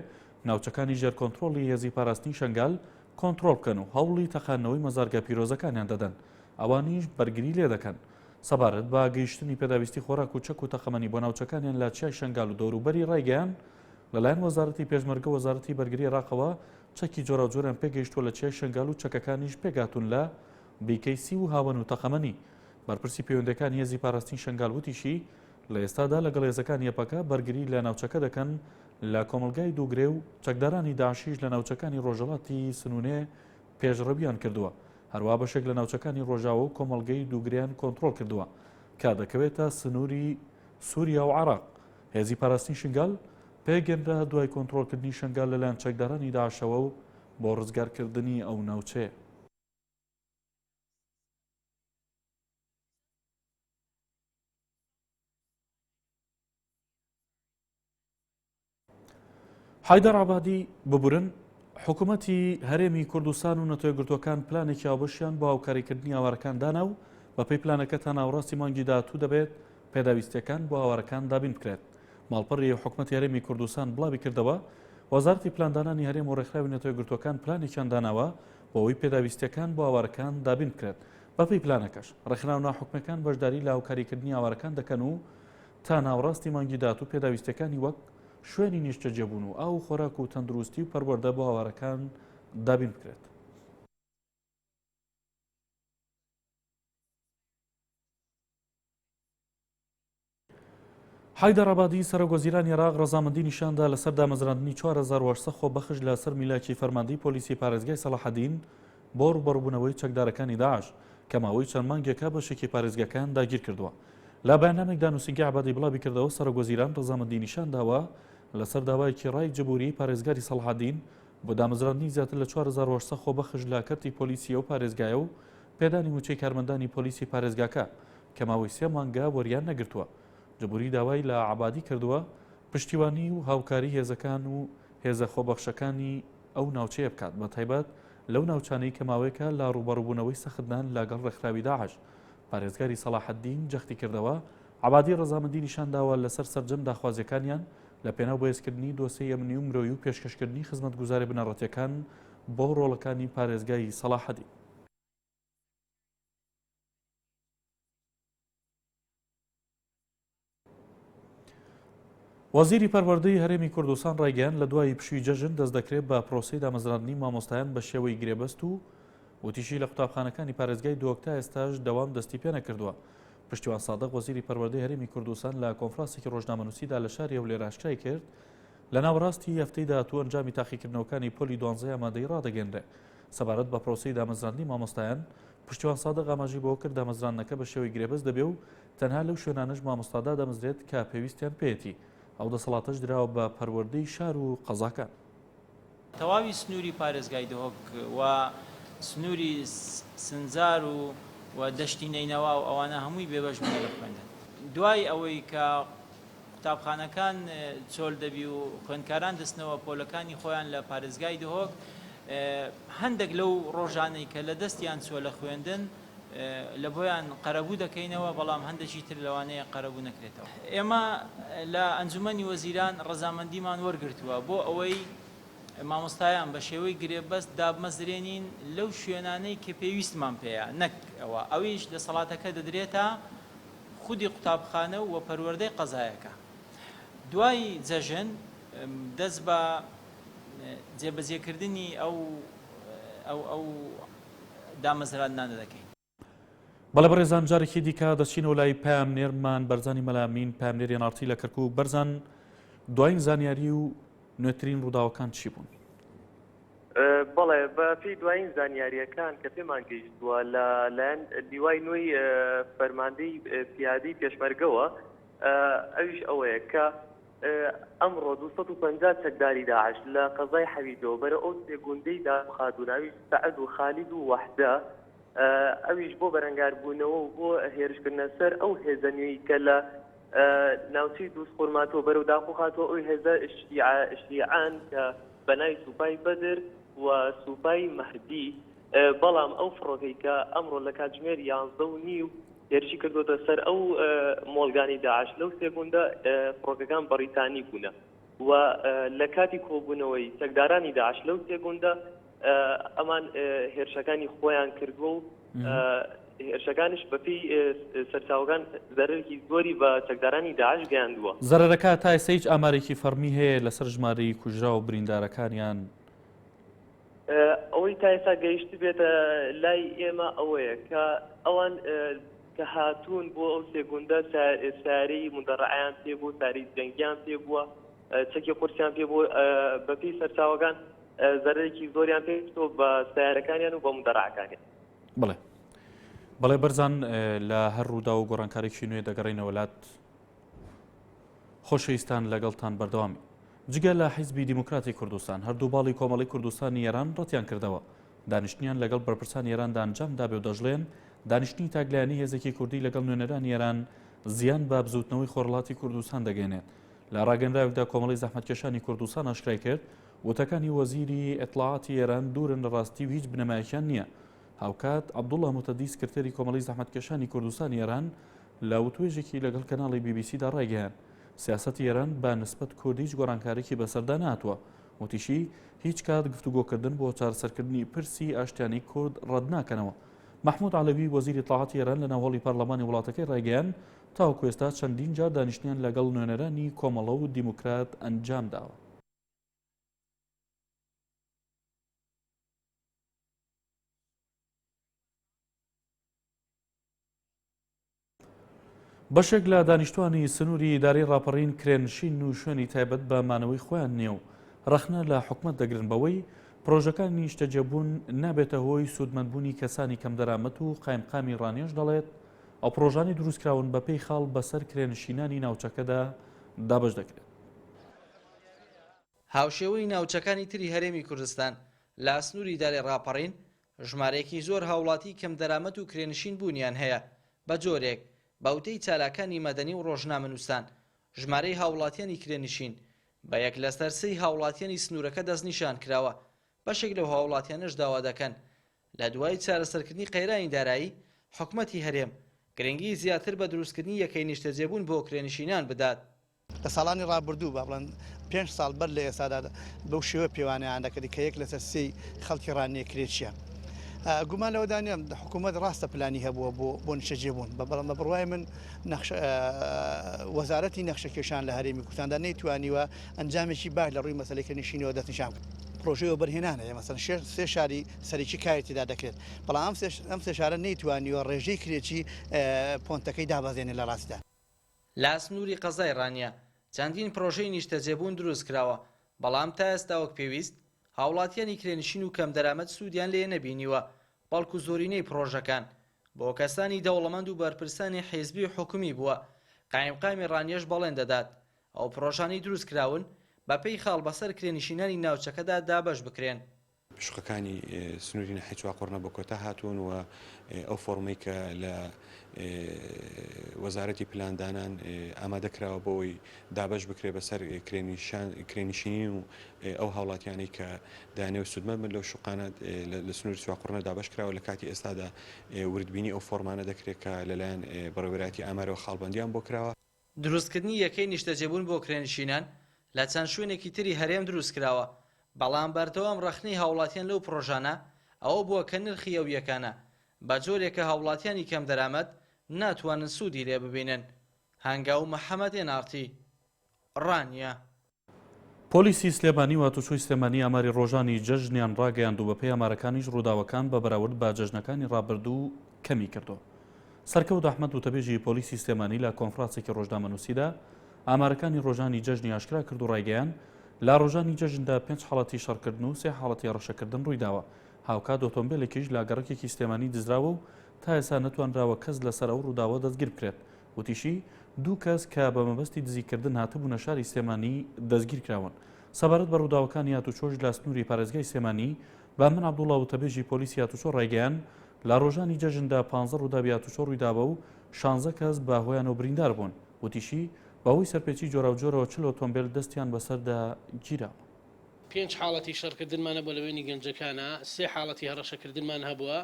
ناوچەکانی ژێر کۆنترۆڵی هێزی پاراستنی شنگال کۆنترۆڵ بکەن و هەوڵی تەقاندنەوەی مەزارگە پیرۆزەکانیان دەدەن ئەوانیش بەرگری لێدەکەن. سەبارەت بە گەیشتنی پێداویستی خۆراک و چەک و تەقەمەنی بۆ ناوچەکانیان لە چیای شنگال و دەوروبەری ڕایگەیاند لەلایەن وەزارەتی پێشمەرگە و وەزارەتی بەرگری عێراقەوە چەکی جۆراوجۆریان پێگەیشتووە لە چیای شنگال و چەکەکانیش پێکهاتوون لە BKC و هاوەن و تەقەمەنی. بەرپرسی پەیوەندییەکانی هێزی پاراستنی شنگال وتیشی، لە ئێستادا لەگەڵ هێزەکانی یەپەکە بەرگری لە ناوچەکە دەکەن لە کۆمەڵگای دووگرێ و چەکدارانی داعشیش لە ناوچەکانی ڕۆژهەڵاتی سنونێ پێشڕەویان کردووە، هەروەها بەشێک لە ناوچەکانی ڕۆژاوا و کۆمەڵگەی دووگرێیان کۆنترۆڵ کردووە کە دەکەوێتە سنووری سووریا و عێراق. هێزی پاراستنی شنگال پێکهێنرا دوای کۆنترۆڵکردنی شنگال لەلایەن چەکدارانی داعشەوە و. بۆ ڕزگارکردنی ئەو ناوچەیە. حەیدەر عەبادی، ببورن، حکومەتی هەرێمی کوردستان و نەتەوەیەکگرتووەکان پلانێکی هاوبەشیان بۆ هاوکاریکردنی ئاوارەکان دانا و بەپێی پلانەکە تا ناوەڕاستی مانگی داهاتوو دەبێت پێداویستیەکان بۆ ئاوارەکان دابین بکرێت. ماڵپەڕی حکومەتی هەرێمی کوردستان بڵاوی کردەوە، وەزارەتی پلاندانانی هەرێم و ڕێکخراوی نەتەوەیەکگرتووەکان پلانێکیان داناوە بۆ ئەوەی پێداویستیەکان بۆ ئاوارەکان دابین بکرێت. بەپێی پلانەکەش ڕێکخراوە ناحکومیەکان بەشداری لە هاوکاریکردنی ئاوارەکان دەکەن و تا ناوەڕاستی مانگی داهاتوو پێداویستیەکانی وەک شوێنی نیشتەجێبوون و ئاو و خۆراک و تەندروستی و پەروەردە بۆ ئاوارەکان دابین بکرێت. حەیدەر عەبادی سەرۆک وەزیرانی عێراق ڕەزامەندی نیشاندا لەسەر دامەزراندنی 4800 خۆبەخش لەسەر میلاکی فەرماندەی پۆلیسی پارێزگای سەڵاحەدین بۆ ڕووبەڕووبوونەوەی چەکدارەکانی داعش کە ماوەی چەند مانگێکە بەشێکی پارێزگاکەیان داگیرکردووە. لە بەیاننامێکدا نووسینگەی عەبادی بڵاویکردەوە، سەرۆک وەزیران ڕەزامەندی نیشانداوە لەسەر داوایەکی ڕای جبوری پارێزگاری سەڵاحەدین بۆ دامەزراندنی زیاتر لە 4800 خۆبەخش لە کەرتی پۆلیسی ئەو پارێزگایە و پێدانی مووچەی کارمەندانی پۆلیسی پارێزگاکە کە ماوەی سێ مانگە وەریان نەگرتووە. جبوری داوای لە عەبادی کردووە پشتیوانی و هاوکاری هێزەکان و هێزە خۆبەخشەکانی ئەو ناوچەیە بکات، بەتایبەت لەو ناوچانەی کە ماوەیەکە لە ڕووبەڕووبوونەوەی سەختدان لەگەڵ ڕێکخراوی داعش. پارێزگاری سەڵاحەدین جەختی کردەوە، عەبادی ڕەزامەندی نیشانداوە لەسەر سەرجەم داخوازییەکانیان لە پێناو بەهێزکردنی دۆسێی ئەمنی و مرۆیی و پێشکەشکردنی خزمەتگوزاریە بنەڕەتییەکان بۆ ڕۆڵەکانی پارێزگای سەڵاحەدین. وەزیری پەروەردەی هەرێمی کوردستان ڕایگەیاند لە دوای پشووی جەژن دەست دەکرێت بە پرۆسەی دامەزراندنی مامۆستایان بە شێوەی گرێبەست و وتیشی لە قوتابخانەکانی پارێزگای دهۆک تا ئێستاش دەوام دەستی پێنەکردووە. پشتیوان سادق وەزیری پەروەردەی هەرێمی کوردستان لە کۆنفرانسێکی ڕۆژنامەنووسیدا لە شاری هەولێر ئاشکرای کرد لە ناوەڕاستی هەفتەی داهاتوو ئەنجامی تاقیکردنەوەکانی پۆلی دوانزەی ئامادەیی ڕادەگەیەنرێ. سەبارەت بە پرۆسەی دامەزراندنی مامۆستایان، پشتیوان سادق ئاماژەی بەوە کرد دامەزراندنەکە بە شێوەی گرێبەست دەبێ و تەنها لەو شوێنانەش مامۆستا دادەمەزرێت کە پێویستیان پێیەتی، ئەو دەسەڵاتەش دراوە بە پەروەردەی شار و قەزاکان.
تەواوی سنووری پارێزگای دهۆک و سنووری سنجار و و دەشتی نەینەوا و ئەوانە هەمووی بێبەش بوونە لە خوێندن. دوای ئەوەی کە قوتابخانەکان چۆل دەبی و خوێندکاران دەچنەوە پۆلەکانی خۆیان لە پارێزگای دهۆک، هەندێک لەو ڕۆژانەی کە لە دەستیان چووە لە خوێندن لە بۆیان قەرەبوو دەکەینەوە، بەڵام هەندێکی تر لەوانەیە قەرەبوو نەکرێتەوە. ئێمە لە ئەنجومەنی وەزیران ڕەزامەندیمان وەرگرتووە بۆ ئەوەی مامۆستایان بە شێوەی گرێبەست دابمەزرێنین لەو شوێنانەی کە پێویستمان پێیە، نەک ئەوە، ئەویش دەسەڵاتەکە دەدرێتە خودی قوتابخانە و پەروەردەی قەزایەکە. دوای جەژن دەست بە جێبەجێکردنی ئەو ئەو ئەو دامەزراندنانە دەکەین.
بەڵێ بەڕێزان جارێکی دیکە دەچینەوە لای پەیامنێرمان بەرزانی مەلامین پەیامنێری NRT لە کەرکوک بەرزان دوایین زانیاری و نوێترین ڕووداوەکان چی بوون؟
بەڵێ بە پێی دوایین زانیارییەکان کە پێمان گەیشتووە لە لایەن لیوای نوێی فەرماندەی پیادەی پێشمەرگەوە ئەویش ئەوەیە کە ئەمڕۆ 250 چەکداری داعش لە قەزای حەویجەوە بەرەو ئەو سێ گوندەی داخادون ئەویش سەعد و خالید و وەحدە ئەویش بۆ بەرەنگاربوونەوە و بۆ هێرشکردنە سەر ئەو هێزە نوێی کە لە ناوچەی دووزخورماتووە بەرەو داقوق هاتووە، ئەو هێزە شیعەن کە بە ناوی سوپای بەدر و سوپای مەهدی، بەڵام ئەو فڕۆکەی کە ئەمڕۆ لە کاتژمێر یانزدە و نیو هێرشی کردووەتە سەر ئەو مۆڵگانەی داعش لەو سێ گوندە، فڕۆکەکان بەڕیتانی بوونە و لە کاتی کۆبوونەوەی چەکدارانی داعش لەو سێ گوندە ئەمان هێرشەکانی خۆیان کردووە و هێرشەکانیش بەپێی سەرچاوەکان زەرەرێکی زۆری بە چەکدارانی داعش گەیاندووە.
زەرەرەکە تا ئێستا هیچ ئامارێکی فەڕمی هەیە لەسەر ژمارەی کوژراو و بریندارەکانیان؟
ئەوەی تا ئێستا گەیشتبێتە لای ئێمە ئەوەیە کە ئەوان کە هاتوون بۆ ئەو سێ گوندە سەیارەی مودەڕەعەیان پێ بوو، سەیارەی جەنگیان پێ بووە، چەکی قورسیان پێ بوو، بەپێی سەرچاوەکان زەرەرێکی زۆریان پێ گەیشتووە بە سەیارەکانیان و بە مودەڕەعەکانیان.
بەڵێ بەڵێ بەرزان لە هەر ڕوودا و گۆڕانکارێکی نوێ دەگەڕینەوە لات خۆشەویستان لەگەڵتان بەردەوامی. جگە لە حیزبی دیموکراتی کوردستان، هەردوو باڵی کۆمەڵی کوردستانی ئێران ڕەتیان کردەوە دانیشتنیان لەگەڵ بەرپرسانی ئێراندا ئەنجام دابێ و دەشڵێن، دانیشتنی تاکلایەنەی هێزێکی کوردی لەگەڵ نوێنەرانی ئێران زیان بە بزووتنەوەی خۆرهەڵاتی کوردستان دەگەیەنێت. لە ڕاگەنراوێکدا کۆمەڵەی زەحمەتکێشانی کوردستان ئاشکرای کرد، وتەکانی وەزیری ئیتڵاعاتی ئێران دوورن لە ڕاستی و هیچ بنەمایەکیان نییە. هاوکات عەبدوڵڵا موهتەدی سکرتێری کۆمەڵەی زەحمەتکێشانی کوردستانی ئێران لە وتوێژێکی لەگەڵ کەناڵی بی بی سیدا ڕایگەیاند، سیاسەتی ئێران بە نسبەت کورد هیچ گۆڕانکاریی بەسەردا نەهاتووە. وتیشی، هیچ کات گفتوگۆکردن بۆ چارەسەرکردنی پرسی ئاشتیانەی کورد ڕەت ناکەنەوە. مەحمود عەلەوی وەزیری ئیتڵاعاتی ئێران لە ناو هۆڵی پەرلەمانی وڵاتەکەی ڕایگەیاند، تاوەکو ئێستا چەندین جار دانیشتنیان لەگەڵ نوێنەرانی کۆمەڵە و دیموکرات ئەنجامداوە. بەشێک لە دانیشتوانی سنووری ئیدارەی ڕاپەڕین کرێنشین و شوێنی تایبەت بە مانەوەی خۆیان نییە و ڕەخنە لە حکومەت دەگرن بەوەی پرۆژەکانی نیشتەجێبوون نابێتە هۆی سوودمەندبوونی کەسانی کەمدەرامەت و قایمقامی ڕانیەش دەڵێت ئەو پرۆژانەی دروستکراون بەپێی خاڵ بەسەر کرێنشینانی ناوچەکەدا دابەش دەکرێت.
هاوشێوەی ناوچەکانی تری هەرێمی کوردستان، لە سنووری ئیدارەی ڕاپەڕین ژمارەیەکی زۆر هاوڵاتی کەمدەرامەت و کرێنشین بوونیان هەیە، بە جۆرێک، بە وتەی چالاکانی مەدەنی و ڕۆژنامەنووسان، ژمارەی هاوڵاتیانی کرێنشین بە یەک لەسەر سێی هاوڵاتیانی سنوورەکە دەستنیشان کراوە، بەشێک لەو هاوڵاتیانەش داوا دەکەن لە دوای چارەسەرکردنی قەیرانی دارایی، حکومەتی هەرێم گرنگی زیاتر بە دروستکردنی یەکەی نیشتەجێبوون بۆ کرێنشینان بدات.
لە ساڵانی ڕابردوو با بڵێن پێنج ساڵ بەر لە ئێستادا بەو شێوە پێوانەیان دەکرد کە یەک لەسەر سێی خەڵکی ڕانیە کرێچیە. گومان لەوەدا نییە حکوومەت ڕاستە پلانی هەبووە بۆ بۆ نیشتەجێبوون بە بەڵام بە بڕوای من نەخش وەزارەتی نەخشەکێشان لە هەرێمی کوردستاندا نەیتوانیوە ئەنجامێکی باش لە ڕووی مەسەلەی کرێنشینەوە دەستنیشان بکات. پرۆژەی وەبەرهێنان هەیە مەسەلەن سێ شاری سەرەکی کاری تێدا دەکرێت بەڵام ئەم سێ شارە نەیتوانیوە ڕێژەی کرێچی پۆنتەکەی دابەزێنێت لە ڕاستیدا.
لە سنووری قەزای ڕانیە چەندین پرۆژەی نیشتەجێبوون دروستکراوە، بەڵام تا ئێستا وەک پێویست هاوڵاتیانی کرێنشین و کەمدەرامەت سوودیان لێ نەبینیوە، بەڵکو زۆرینەی پرۆژەکان بۆ کەسانی دەوڵەمەند و بەرپرسانی حیزبی و حکومی بووە، قایمقامی ڕانیەش بەڵێن دەدات ئەو پرۆژانەی دروستکراون بەپێی خاڵ بەسەر کرێنشینانی ناوچەکەدا دابەش بکرێن.
شوقەکانی سنووری ناحیەی چوارقوڕنە بە کۆتا هاتوون و ئەو فۆڕمەی کە لە وەزارەتی پلاندانان ئامادە کراوە بۆ ئەوەی دابەش بکرێت بەسەر کرێنشینین و ئەو هاوڵاتیانەی کە دەیانەوێت سوودمەند بن لەو شوقانە لە سنووری چوارقوڕنە دابەش کراوە لە کاتی ئێستادا وردبینی ئەو فۆڕمانە دەکرێت کە لەلایەن بەڕێوەبەرایەتی ئامارەوە خاڵبەندیان بۆ کراوە.
دروستکردنی یەکەی نیشتەجێبوون بۆ کرێنشینان لە چەند شوێنێکی تری هەرێم دروستکراوە، بەڵام بەردەوام ڕەخنەی هاوڵاتیان لەو پڕۆژانە ئەوە بووە کە نرخی ئەو یەکانە بە جۆرێکە هاوڵاتیانی کەمدەرامەت ناتوانن سوودی لێ ببینن. هەنگاو محەمەد ئێن ئاڕ تی، ڕانیە.
پۆلیسی سلێمانی و هاتوچۆی سلێمانی ئاماری ڕۆژانی جەژنیان ڕاگەیاند و بەپێی ئامارەکانیش ڕووداوەکان بە بەراورد بە جەژنەکانی ڕابردوو کەمی کردووە. سەرکەوت ئەحمەد وتەبێژی پۆلیسی سلێمانی لە کۆنفرانسێکی ڕۆژنامەنووسیدا ئامارەکانی ڕۆژانی جەژنی ئاشکرا کرد و ڕایگەیاند لە ڕۆژانی جەژندا پێنج حاڵەتی شەڕکردن و سێ حاڵەتی هەڕەشەکردن ڕوویداوە هاوکات ئۆتۆمبێلێکیش لە گەڕەکێکی سلێمانی دزراوە و تا ئێستا نەتوانراوە کەس لەسەر ئەو ڕووداوە دەستگیر بکرێت. وتیشی، دوو کەس کە بە مەبەستی دزیکردن هاتبوونە شاری سلێمانی دەستگیرکراون. سەبارەت بە ڕووداوەکانی هاتوچۆش لە سنووری پارێزگای سلێمانی، بامن عەبدوڵا وتەبێژی پۆلیسی هاتوچۆ ڕایگەیاند، لە ڕۆژانی جەژندا پانزە ڕووداوی هاتوچۆ ڕوویداوە و شانزە کەس بە هۆیانەوە بریندار بوون. وتیشی، بەهۆی سەرپێچی جۆراوجۆرەوە 40 ئۆتۆمبێل دەستیان بەسەردا گیراوە.
پێنج حاڵەتی شەڕکردنمان هەبووە لە بەینی گەنجەکانا، سێ حاڵەتی هەڕەشەکردنمان هەبووە،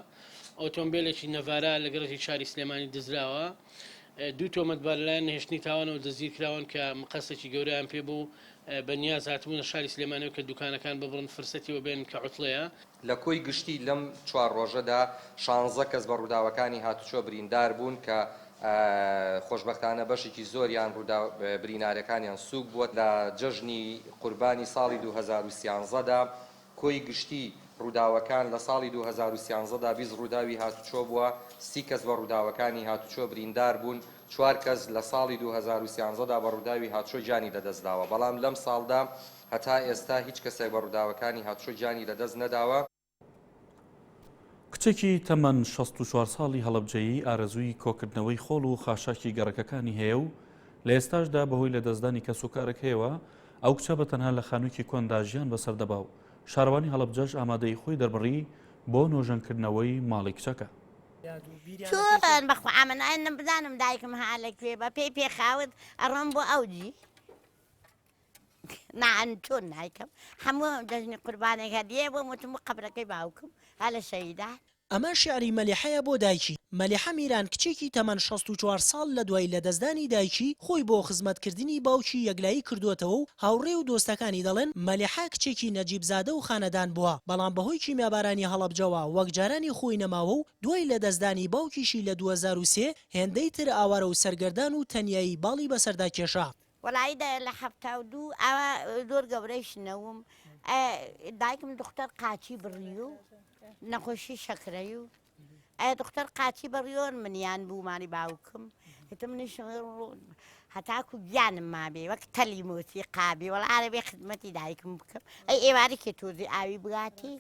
ئۆتۆمبێلێکی نەڤارا لە گەڕەکی شاری سلێمانی دزراوە، دوو تۆمەتبار لەلایەن نەهێشتنی تاوانەوە دەستگیرکراون کە مقەستێکی گەورەیان پێبوو و بە نیاز هاتبوونە شاری سلێمانیەوە کە دوکانەکان ببڕن فرسەتی وەبێنن کە عوتڵەیە.
لە کۆی گشتی لەم چوار ڕۆژەدا شانزە کەس بە ڕووداوەکانی هاتوچۆ بریندار بوون کە خۆشبەختانە بەشێکی زۆریان ڕووداو برینارەکانیان سووک بووە. لە جەژنی قوربانی ساڵی 2013 دا کۆی گشتی ڕووداوەکان لە ساڵی 2013 دا 20 ڕووداوی هاتوچۆ بووە، سی کەس بە ڕووداوەکانی هاتوچۆ بریندار بوون، چوار کەس لە ساڵی 2013 دا بە ڕووداوی هاتوچۆ گیانی لەدەستداوە، بەڵام لەم ساڵدا هەتا ئێستا هیچ کەسێک بە ڕووداوەکانی هاتوچۆ گیانی لەدەست نەداوە.
کچێکی تەمەن 64 ساڵی هەڵەبجەیی ئارەزووی کۆکردنەوەی خۆڵ و خاشاکی گەڕەکەکانی هەیە و لە ئێستاشدا بەهۆی لەدەستدانی کەسوکارەکەیەوە ئەو کچە بە تەنها لە خانوویەکی کۆندا ژیان بەسەر دەبا و شارەوانی هەڵەبجەش ئامادەیی خۆی دەربڕی بۆ نۆژەنکردنەوەی ماڵی کچەکە.
چۆن بەخوا ئەمن ئەنم بزانم دایکم ها لە کوێ بە پێی پێخاوت ئەڕۆم بۆ ئەو جی نا ئەن چۆن نایکەم هەموو جەژنی قوربانێک هەدیە بۆم وتم بۆ قەبرەکەی باوکم ها لە شەهیدان.
ئەمە شیعری مەلیحەیە بۆ دایکی. مەلیحە میران کچێکی تەمەن 64 ساڵ لە دوای لەدەستدانی دایکی خۆی بۆ خزمەتکردنی باوکی یەکلایی کردووەتەوە و هاوڕێ و دۆستەکانی دەڵێن مەلیحە کچێکی نەجیبزادە و خانەدان بووە بەڵام بەهۆی کیمیابارانی هەڵەبجەوە وەک جارانی خۆی نەماوە و دوای لەدەستدانی باوکیشی لە 2003 هێندەی تر ئاوارە و سەرگەردان و تەنیایی باڵی بەسەردا کێشا.
وەڵایی دایە لە 72 ئاوا زۆر گەورەیش نەوم دایکم دختەر قاچی بڕیو نەخۆشی شەکرەی و ئەی دختەر قاچی بەڕیۆن منیان بوو ماڵی باوکم هتم منیش هەتاکو گیانم مابێ وەک تەلی مۆسی قابی وەڵا ئارەبێ خدمەتی دایکم بکەم ئەی ئێوارە کێ تۆزی ئاوی بگاتی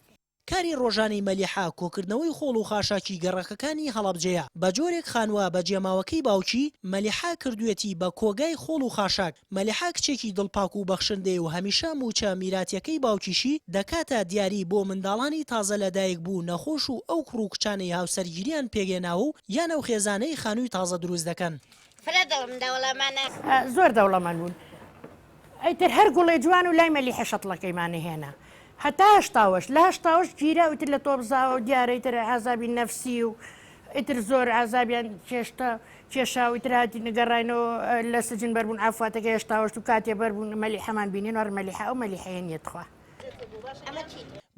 کاری ڕۆژانەی مەلیحە کۆکردنەوەی خۆڵ و خاشاکی گەڕەکەکانی هەڵەبجەیە، بەجۆرێک خانووە بەجێماوەکەی باوکی، مەلیحە کردوویەتی بە کۆگای خۆڵ و خاشاک، مەلیحە کچێکی دڵپاک و بەخشندەیە و هەمیشە مووچە میراتیەکەی باوکیشی دەکاتە دیاری بۆ منداڵانی تازە لەدایکبوو نەخۆش و ئەو کوڕ و کچانەی هاوسەرگیریان پێکهێناوە و یان ئەو خێزانەی خانووی تازە دروست دەکەن.
فرە دڵم دەوڵەمەنە.
زۆر دەوڵەمەند بوون. ئیتر هەر گوڵێ جوان و لای مەلیحە شەتڵەکەیمان ئەهێنا هەتا هەشتاوەش لە هەشتاوەش گیرا و ئیتر لە تۆپزاوە و دیارە ئیتر عەزابی نەفسی و ئیتر زۆر عەزابیان چێشتا کێشا و ئیتر هاتین گەڕاینەوە لە سجن بەربوون عەفواتەکە هێشتاوەش و کاتێ بەربوون مەلیحەمان بینین وەڕ مەلیحە ئەو مەلیحەیە نییە تخوا.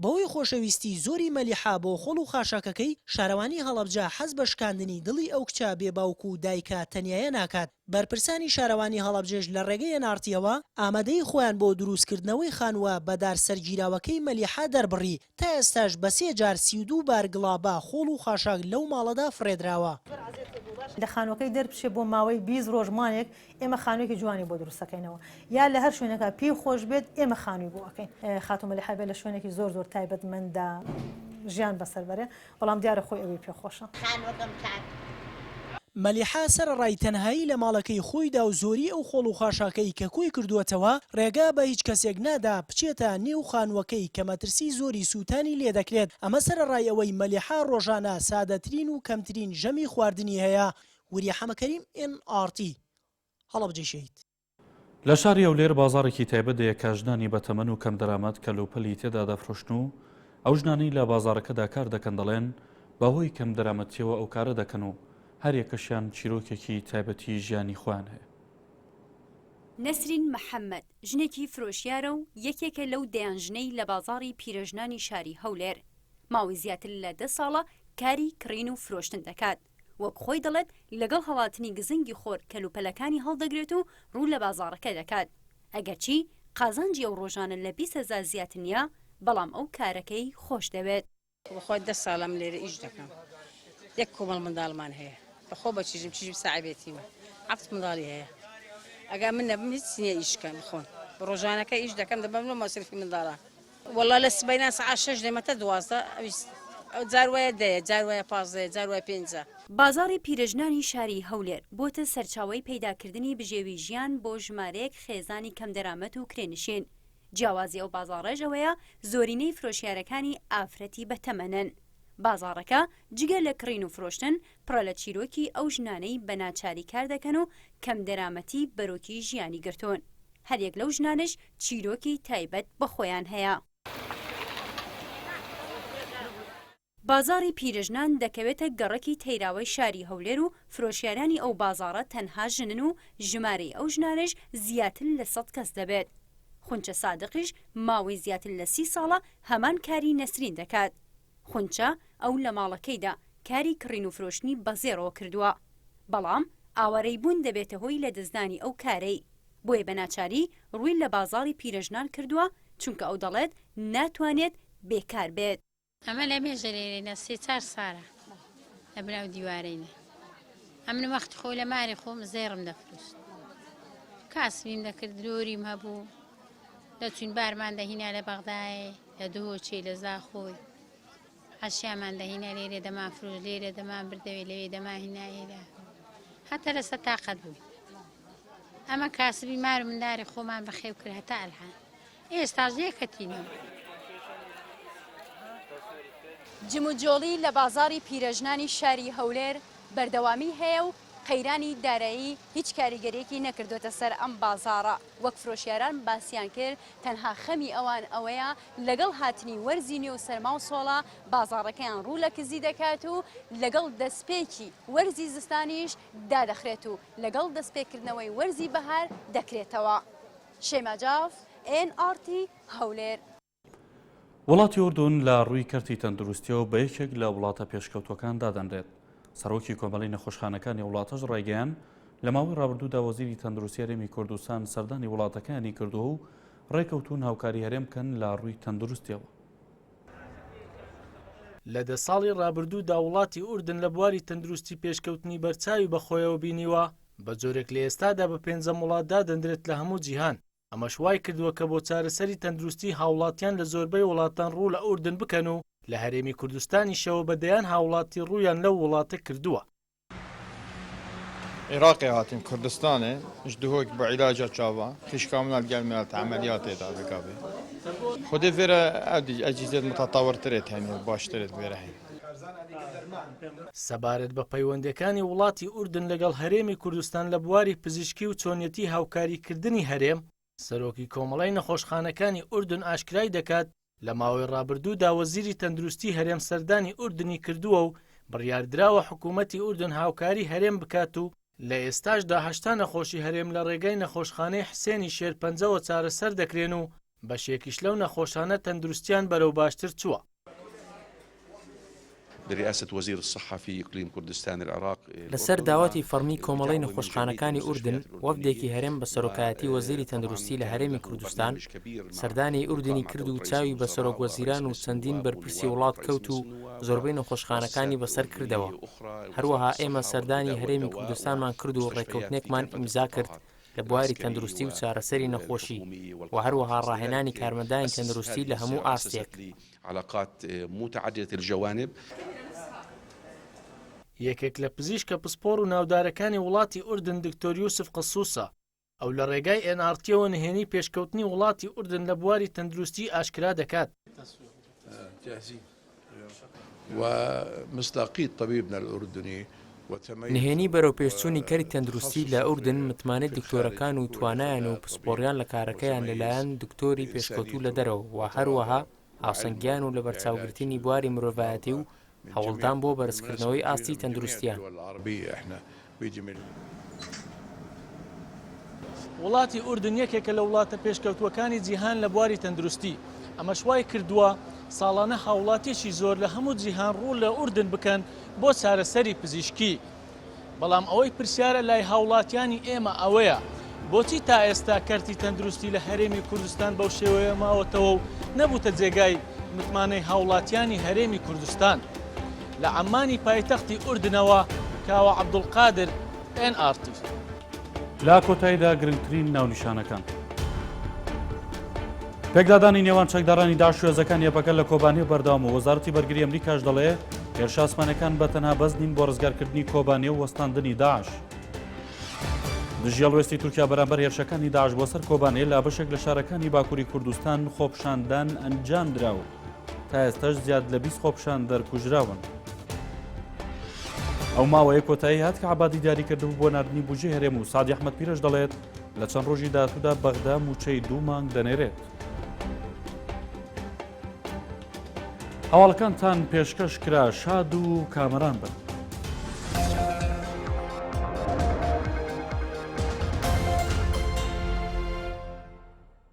بەهۆی خۆشەویستی زۆری مەلیحە بۆ خۆڵ و خاشاکەکەی، شارەوانی هەڵەبجە حەز بە شکاندنی دڵی ئەو کچە بێ باوک و دایکە تەنیایە ناکات، بەرپرسانی شارەوانی هەڵەبجەش لە ڕێگەی ئێن ئاڕ تیەوە ئامادەیی خۆیان بۆ دروستکردنەوەی خانووە بە دار سەرگیراوەکەی مەلیحە دەربڕی، تا ئێستاش بە سێ جار 32 بار گڵابە، خۆڵ و خاشاک لەو ماڵەدا فڕێدراوە.
لە خانووەکەی دەربچێ بۆ ماوەی 20 ڕۆژ مانێک ئێمە خانوویەکی جوانی بۆ دروست ئەکەینەوە یا لە هەر شوێنێکا پێی خۆش بێت ئێمە خانووی بۆ ئەکەین. خاتوو مەلیحە بێ لە شوێنێکی زۆر زۆر تایبەتمەنددا ژیان بەسەر بەرێ، بەڵام دیارە خۆی ئەوەی پێ خۆشە.
خانووەکەم چاک.
مەلیحە سەرەڕای تەنهایی لە ماڵەکەی خۆیدا و زۆری ئەو خۆڵ و خاشاکەی کە کۆی کردووەتەوە، ڕێگا بە هیچ کەسێک نادا بچێتە نێو خانووەکەی کە مەترسی زۆری سووتانی لێدەکرێت، ئەمە سەرەڕای ئەوەی مەلیحە ڕۆژانە سادەترین و کەمترین ژەمی خواردنی هەیە. وریا حەمەکەریم، ئێن ئاڕ تی، هەڵەبجەی شەهید.
لە شاری هەولێر بازاڕێکی تایبەت هەیە کە ژنانی بەتەمەن و کەمدەرامەت کەلوپەلی تێدا دەفرۆشن و ئەو ژنانەی لە بازاڕەکەدا کار دەکەن دەڵێن بەهۆی کەمدەرامەتییەوە ئەو کارە دەکەن و هەریەکەشیان چیرۆکێکی تایبەتی ژیانی خۆیان هەیە.
نەسرین محەمەد، ژنێکی فرۆشیارە و یەکێکە لەو دەیان ژنەی لە بازاڕی پیرەژنانی شاری هەولێر ماوەی زیاتر لە دە ساڵە کاری کڕین و فرۆشتن دەکات. وەک خۆی دەڵێت لەگەڵ هەڵاتنی گزنگی خۆر کەلوپەلەکانی هەڵدەگرێت و ڕوو لە بازاڕەکە دەکات، ئەگەرچی قازانجی ئەو ڕۆژانە لە 20 هەزار زیاتر نییە، بەڵام ئەو کارەکەی خۆش دەوێت.
بەخوا دە ساڵە من لێرە ئیش دەکەم یەک کۆمەڵ منداڵمان هەیە بەخۆ بە چیژم چیژم ساعبێتیمە حەفت منداڵی هەیە ئەگا من نەبم هیچ نییە ئیش کەن بخۆن ڕۆژانەکە ئیش دەکەم دەبەم لۆ مەسرفی منداڵان. وەڵا لە سبەینان سەعات شەش دێمە تا 12 ئەویش جار وایە دەیە جار وایە پازدەیە جار وایە پێنجە.
بازاڕی پیرەژنانی شاری هەولێر بۆتە سەرچاوەی پەیداکردنی بژێوی ژیان بۆ ژمارەیەک خێزانی کەمدەرامەت و کرێنشین، جیاوازی ئەو بازاڕەش ئەوەیە زۆرینەی فرۆشیارەکانی ئافرەتی بەتەمەنن. بازاڕەکە جگە لە کڕین و فرۆشتن پڕە لە چیرۆکی ئەو ژنانەی بە ناچاری کار دەکەن و کەمدەرامەتی بەرۆکی ژیانی گرتوون. هەریەک لەو ژنانەش چیرۆکی تایبەت بە خۆیان هەیە. بازاڕی پیرەژنان دەکەوێتە گەڕەکی تەیراوەی شاری هەولێر و فرۆشیارانی ئەو بازاڕە تەنها ژنن و ژمارەی ئەو ژنانەش زیاتر لە سەد کەس دەبێت. خونچە سادقیش ماوەی زیاتر لە سی ساڵە هەمان کاری نەسرین دەکات. خونچە ئەو لە ماڵەکەیدا کاری کڕین و فرۆشتنی بە زێڕەوە کردووە. بەڵام ئاوارەی بوون دەبێتە هۆی لەدەستدانی ئەو کارەی، بۆیە بە ناچاری ڕووی لە بازاڕی پیرەژنان کردووە، چونکە ئەو دەڵێت ناتوانێت بێکار بێت.
ئەمە لە مێژە لێرەینە سێ چار سارە لە بناو دیوارەینە ئەمن وەختی خۆی لە ماری خۆم زێڕم دەفروشت کاسبیم دەکرد لۆریم هەبوو دەچوین بارمان دەهینا لە بەغدایێ لە دهۆکێ لە زاخۆی عەشیامان دەهینا لێرە دەمان فرۆش لێرە دەمان بردەوێ لەوێ دەمان هینا ئێرە هەتا لەسەر تاقەت بووین. ئەمە کاسبی مار و منداری خۆمان بەخێو کرد هەتا ئەلحان ئێستاش لێکەتینەوە.
جموجۆڵی لە بازاڕی پیرەژنانی شاری هەولێر بەردەوامی هەیە و قەیرانی دارایی هیچ کاریگەریەکی نەکردۆتە سەر ئەم بازاڕە، وەک فرۆشیاران باسیان کرد تەنها خەمی ئەوان ئەوەیە لەگەڵ هاتنی وەرزی نوێ و سەرما و سۆڵە بازاڕەکەیان ڕوو لە کزی دەکات و لەگەڵ دەستپێکی وەرزی زستانیش دادەخرێت و لەگەڵ دەستپێکردنەوەی وەرزی بەهار دەکرێتەوە. شەیما جاف، ئێن ئاڕ تی، هەولێر.
وڵاتی ئوردون لە ڕووی کەرتی تەندروستیەوە بە یەکێک لە وڵاتە پێشکەوتووەکان دادەنرێت. سەرۆکی کۆمەڵەی نەخۆشخانەکانی وڵاتەش ڕایگەیاند، لە ماوەی ڕابردوودا وەزیری تەندروستی هەرێمی کوردستان سەردانی وڵاتەکەیانی کردووە و ڕێکەوتوون هاوکاری هەرێم بکەن لە ڕووی تەندروستیەوە.
لە دە ساڵی ڕابردوودا وڵاتی ئوردن لە بواری تەندروستی پێشکەوتنی بەرچاوی بەخۆیەوە بینیوە، بە جۆرێک لە ئێستادا بە پێنجەم وڵات دادەندرێت لە هەموو جیهان. ئەمەش وایکردووە کە بۆ چارەسەری تەندروستی هاوڵاتیان لە زۆربەی وڵاتان ڕوو لە ئوردن بکەن و لە هەرێمی کوردستانیشەوە بە دەیان هاوڵاتی ڕوویان لەو وڵاتە کردووە.
عێراقێ هاتیم کوردستانێ ژ دهۆک بۆ عیلاجا چاڤا خیشکا منال گەل منال تە عەمەلیاتێ دا بگاڤێ خودێ ڤێرە ئەو ئەجیزێت متەتەوەرترێت هەنێ و باشترێت ڤێرە هەین.
سەبارەت بە پەیوەندییەکانی وڵاتی ئوردن لەگەڵ هەرێمی کوردستان لە بواری پزیشکی و چۆنیەتی هاوکاریکردنی هەرێم، سەرۆکی کۆمەڵەی نەخۆشخانەکانی ئوردن ئاشکرای دەکات، لە ماوەی ڕابردوودا وەزیری تەندروستی هەرێم سەردانی ئوردنی کردووە و بڕیاردراوە حکوومەتی ئوردن هاوکاری هەرێم بکات و لە ئێستاشدا 80 نەخۆشی هەرێم لە ڕێگای نەخۆشخانەی حسێنی شێرپەنجەوە چارەسەر دەکرێن و بەشێکیش لەو نەخۆشانە تەندروستیان بەرەو باشتر چووە.
برئاسة وزیر الصحە فی اقلیم کوردستان العراق
لەسەر داوەتی فەڕمی کۆمەڵەی نەخۆشخانەکانی ئوردن، وەفدێکی هەرێم بە سەرۆکایەتی وەزیری تەندروستی لە هەرێمی کوردستان سەردانی ئوردنی کرد و چاوی بە سەرۆک وەزیران و چەندین بەرپرسی وڵات کەوت و زۆربەی نەخۆشخانەکانی بەسەر کردەوە. هەروەها ئێمە سەردانی هەرێمی کوردستانمان کرد و ڕێککەوتنێکمان ئیمزا کرد لە بواری تەندروستی و چارەسەری نەخۆشی و هەروەها ڕاهێنانی کارمەندانی تەندروستی لە هەموو ئاستێک.
علاقات متعددە الجوانب.
یەکێک لە پزیشکە پسپۆڕ و ناودارەکانی وڵاتی ئوردن دکتۆر یوسف قسوسە، ئەو لە ڕێگای ئێن ئاڕ تیەوە نهێنی پێشکەوتنی وڵاتی ئوردن لە بواری تەندروستی ئاشکرا دەکات.
نهێنی بەرەوپێشچوونی کەرتی تەندروستی لە ئوردن متمانەی دکتۆرەکان و توانایان و پسپۆڕیان لە کارەکەیان لەلایەن دکتۆری پێشکەوتوو لە دەرەوە و هەروەها هاوسەنگیان و لەبەرچاوگرتنی بواری مرۆڤایەتی و هەوڵدان بۆ بەرزکردنەوەی ئاستی تەندروستیان.
وڵاتی ئوردن یەکێکە لە وڵاتە پێشکەوتووەکانی جیهان لە بواری تەندروستی، ئەمەش وای کردووە ساڵانە هاوڵاتیەکی زۆر لە هەموو جیهان ڕوو لە ئوردن بکەن بۆ چارەسەری پزیشکی. بەڵام ئەوەی پرسیارە لای هاوڵاتیانی ئێمە ئەوەیە بۆچی تا ئێستا کەرتی تەندروستی لە هەرێمی کوردستان بەو شێوەیە ماوەتەوە و نەبووتە جێگای متمانەی هاوڵاتیانی هەرێمی کوردستان؟ لە عەممانی پایتەختی ئوردنەوە کاوە عەبدولقادر، ئێن ئاڕ تی.
لە کۆتاییدا گرنگترین ناونیشانەکان. پێکدادانی نێوان چەکدارانی داعش و هێزەکانی یەپەگە لە کۆبانێ بەردەوام و وەزارەتی بەرگری ئەمریکاش دەڵێ هێرشە ئاسمانەکان بە تەنها بەس نین بۆ ڕزگارکردنی کۆبانێ و وەستاندنی داعش. دژی هەڵوێستی تورکیا بەرامبەر هێرشەکانی داعش بۆ سەر کۆبانێ لە بەشێک لە شارەکانی باکووری کوردستان خۆپیشاندان ئەنجامدرا و تا ئێستاش زیاد لە 20 خۆپیشاندەر کوژراون. ئەو ماوەیە کۆتایی هات کە عەبادی دیاری کردبوو بۆ ناردنی بودجەی هەرێم و سەعدی ئەحمەد پیرەش دەڵێت لە چەند ڕۆژی داهاتوودا بەغدا مووچەی دوو مانگ دەنێرێت. هەواڵەکانتان پێشکەش کرا شاد و کامەران بن.